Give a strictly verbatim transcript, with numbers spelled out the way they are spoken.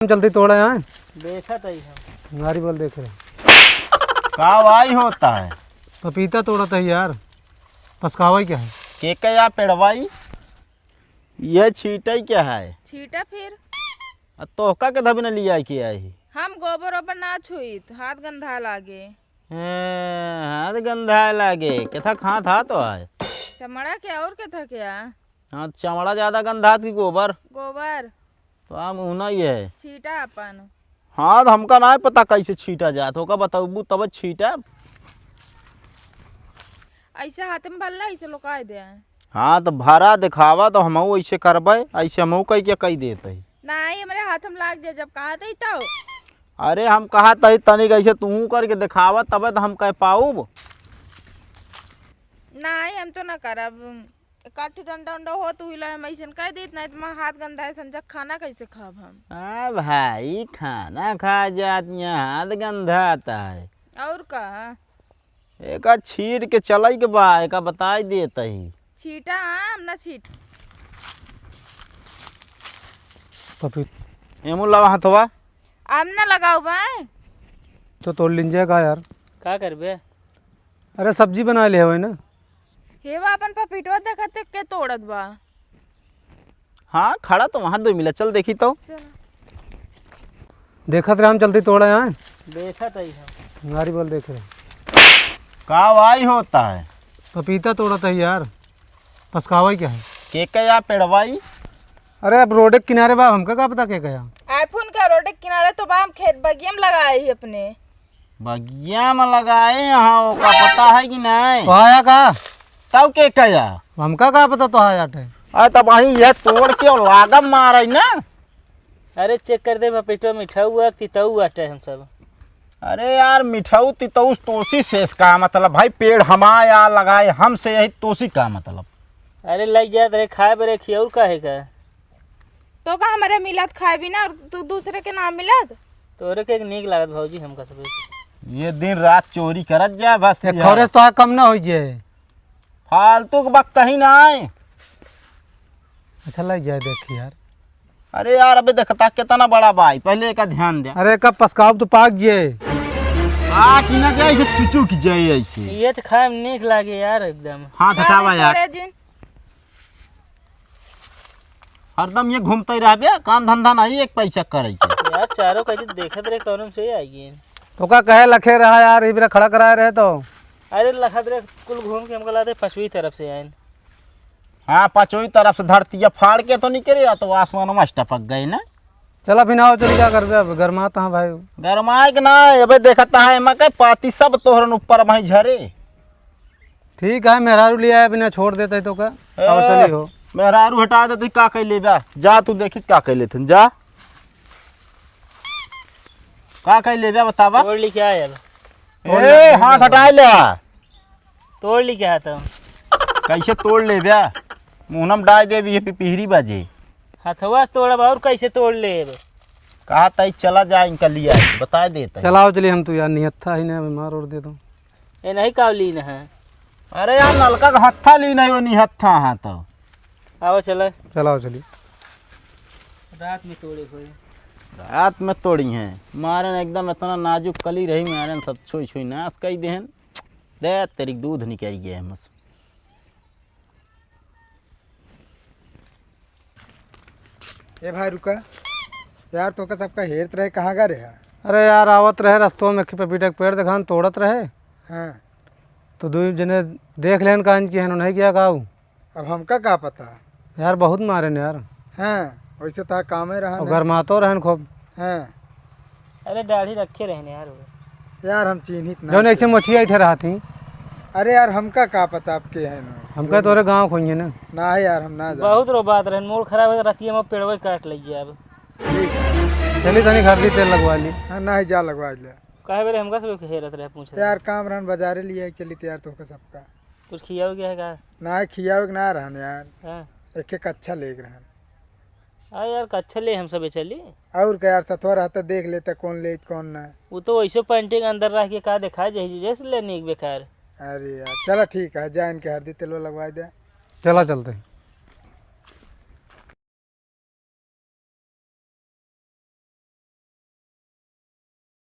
हम जल्दी तोड़े आए। देखत हई हम। नारी बल देख रहे। का भाई होता है? पपीता तोड़त है यार। पसकावा ही क्या है? के कया पेड़वाई? ये छीटा ही क्या है? छीटा फिर? आ तोहका के धबी न लिया के आई? हम गोबर ओबर ना छुईत, हाथ गंधा लागे। हाँ, हाथ गंधा लागे। केथा खात हा तो है? चमड़ा के और केथा क्या? हाँ, चमड़ा ज्यादा गंधात की गोबर? गोबर। तो हम उहना ही है। छीटा अपन। हाँ, तो हमका ना पता कैसे छीटा जात, ओका बताबू तब छीटा। ऐसे हाथ में भरला, ऐसे लोकाई दे। हाँ, तो भरा दिखावा, तो हमहू ऐसे करबे, ऐसे हमहू कह के कह देत है। नहीं, हमरे हाथ में लाग जाए, जब कहा दे तो। अरे, हम कहा तही तनिक ऐसे तू करके दिखावा, तबे तो हम कह पाऊब। नहीं, हम तो ना करब। काठी डंडा उंडा हो तू हिला, हम ऐसे कह देत, नहीं तो मैं हाथ गंदा है, संजक खाना कैसे खाब हम? आ भाई, खाना खा जात, यहाँ हाथ गंधा आता है। और का? एका छीट के चलई के बा, एका बताई देत ही। छीटा, हाँ, हम ना छीट। पपी। एमू लावा हथवा। आम ना लगाओ भाई। तो तोड़ लीन जाए का यार? का करबे? अरे सब्जी बना ले हवे ना। हे बा अपन पपीटवा देखत के तोड़त बा। हाँ, खड़ा तो वहाँ दो मिला, चल देखी तो। चल। देखत रहे हम चलते तोड़े आए। देखत ही हम। नारी बल देख रहे। का भाई होता है? पपीता तोड़त है यार। पसकावा ही क्या है? के कया पेड़वाई? अरे अब रोड के किनारे बा, हमका का पता के कया? iPhone का रोड के किनारे तो बा, हम खेत बगिया में लगाए ही अपने। बगिया में लगाए यहाँ, ओका पता है कि नहीं? तो आया का? तब के कया? हमका का पता तो आया टे। अरे तब वहीं यह तोड़ के और लागम मारे ना। अरे चेक कर दे, पपीटो मीठा हुआ कि तितऊ हुआ टे हम सब। अरे यार, मिठाऊ तितऊ तोसी से इसका मतलब भाई, पेड़ हमाया लगाए हमसे, यही तोसी का मतलब? अरे लग जात रहे खाए बरे खी, और काहे का? तो का हमारे मिलत खाए भी ना, और तू दूसरे के नाम मिलत? तोरे के एक नीक लागत भौजी, हमका सब। ये दिन रात चोरी करत जाए बस एक यार। खौरे से तो कम ना हो जाए। फालतू के बकत ही ना आए। अच्छा लग जाए, देख यार। अरे यार, अबे देखता कितना बड़ा बाई, पहले एका ध्यान दे। अरे, एका पसकाव तो पाक जे। पाक ही ना जाए, इसे चुचुक जाए ऐसे। ये तो खाए में नीक लागे यार एकदम। हाथ हटावा यार। तोरे जिन। हरदम ये घूमते रहबे, काम धंधा नहीं, एक पैसा करे के। यार, चारों कहीं देखत रहे, कौन से आई गए? तो का कहे लखे रहा यार, इबरा खड़ा कराए रहे तो। अरे लखत रहे, कुल घूम के हमका लाते पछुई तरफ से आइन। हाँ, पचोई तरफ से धरतिया फाड़ के तो निकरे, या तो आसमान में टपक गए ना। चला फिर आओ, चली का करबे अब, गरमात हाँ भाई। गरमाए के ना, अबे देखता है, एमा के पाती सब तोहरन ऊपर वहीं झरे। ठीक है, मेहरारू ले आए, बिना छोड़ देते तो का। आओ, ए, चली हो। मेहरारू हटा देते, का कह लेबा? जा तू देखी का कह लेथन, जा। का कह लेबा बतावा? तोड़ ली क्या है अब? ए, हाथ हटाए ले। तोड़ ली क्या तो? कैसे तोड़ लेबे? मुहनम डाल देबी, ये पिपिहरी बाजे। हथवा से तोड़ब और कैसे तोड़ लेब? कहा ताई चला जा, इनका लिया है, बता देता है। चलाओ चलिए हम तो यार, निहत्था ही ना, हमें मार और दे दो। ए नहीं काव लीन है। अरे यार, नलका का हत्था लीन है, वो निहत्था है तो। आओ चले। चलाओ चलिए। रात में तोड़े हुए। रात में तोड़ी हैं, मारन एकदम इतना नाजुक कली रही, मारन सब छुई छुई नाश कई देहन। दे तेरी दूध निकल गया है मस। ए भाई रुका यार, तोका सबका हेरत रहे, कहाँ गा रहे? अरे यार, आवत रहे रस्तों में, एक पपीता के पेड़ देखान, तोड़त रहे। हाँ। तो दो जने देख लेन, कहाँ की है, नहीं गया गाँव। अब हमका का पता? यार, बहुत मारेन यार। हाँ, वैसे तो कामे रहा और ना। गरमातो रहन खूब। हाँ। अरे, दाढ़ी रखे रहने यार वो। यार, हम चिन्हित ना जौन ऐसे करी। मोछिया ऐठे रहत ही। अरे यार, हमका का पता आपके हैं ना। हमका तोरे गाँव खोइए ना। ना है यार, हम ना जाने। बहुत रो बात रहन, मूड खराब है, रतिया में पेड़वे काट ले अब। ठीक है। चली तनी घर दी तेल लगवा ली। हाँ, ना है, जा लगवा ले। काहे बेरे हमका सब हेरत रहे, पूछ रहे। यार, काम रहन, बाजारे लिए चली तो यार, तोहका सबका। कुछ खियावे के है का? ना, खियावे के ना रहन यार। हाँ। एक एक अच्छा लेके रहन। हाँ यार, कच्छा ले हम सबे चली। और का यार, सथवा रहता देख लेता कौन ले कौन ना। वो तो वैसे पैंटे के अंदर रह के का देखा, जैसे जैसे ले नीक बेकार। अरे यार, चला ठीक है, जा इनके हरदी तेलवा लगवा दे। चला चलते हैं।